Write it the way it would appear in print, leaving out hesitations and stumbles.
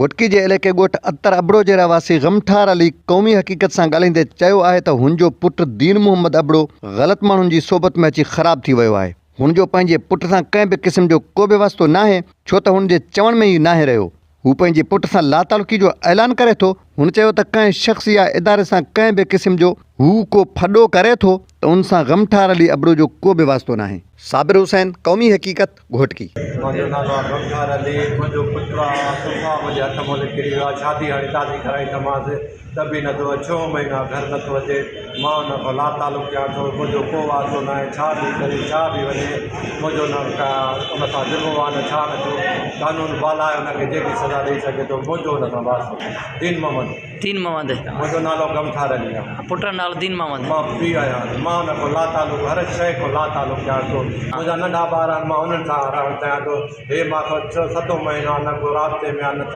گهوٽڪي جي علائقي ڳوٺ عطر ابڙو جي رهواسي غمٺار علي قومي حقيقت سان ڳالهائيندي چيو آهي ته هن جو پٽ دين محمد ابڙو غلط ماڻهن جي صحبت ۾ اچي خراب ٿي ويو آهي. هن جو پنهنجي پٽ سان ڪنهن به قسم جو ڪو به واسطو ناهي ڇو ته هن جي چوڻ ۾ ئي ناهي رهيو. هو پنهنجي پٽ سان لاتعلقي جو اعلان ڪري ٿو. هن چيو ته ڪنهن شخص يا اداري سان ڪنهن به قسم جو هو ڪو ڦڏو ڪري ٿو ته ان سان غمٺار علي ابڙو جو ڪو به واسطو ناهي. صابر حسين، قومي حقيقت، گهوٽڪي. منهنجو نالو آ غمخوار علي، منهنجو پٽ آ صفا منهنجي هٿ مان نڪري ويو آ، شادي هاڻي تازي ڪرائي اٿمانس ته به نٿو اچي، ڇهون مهينو آ گهر نٿو اچي، مان ان کان لاتعلق ٿيان ٿو، منهنجو ڪو واسطو ناهي، ڇا به ڪري ڇا به وڃي، منهنجو نه ڪا ان سان ذمو آ نه ڇا نه ٿيو، قانون بالا آهي ان کي جيڪي سزا ڏئي سگهي ٿو، منهنجو ان سان واسطو ناهي. دين محمد. دين محمد. منهنجو نالو غمخوار علي آ. پٽ جو نالو دين محمد. مان پيء آهيان، مان ان کان لاتعلق هر شيء کان لاتعلق ٿيان ٿو، منهنجا ننڍا ٻار آهن مان انهن سان رهڻ چاهيان ٿو، هي مان کان ڇهه ستون مهينو آ نه ڪو رابطي ۾ آ نه.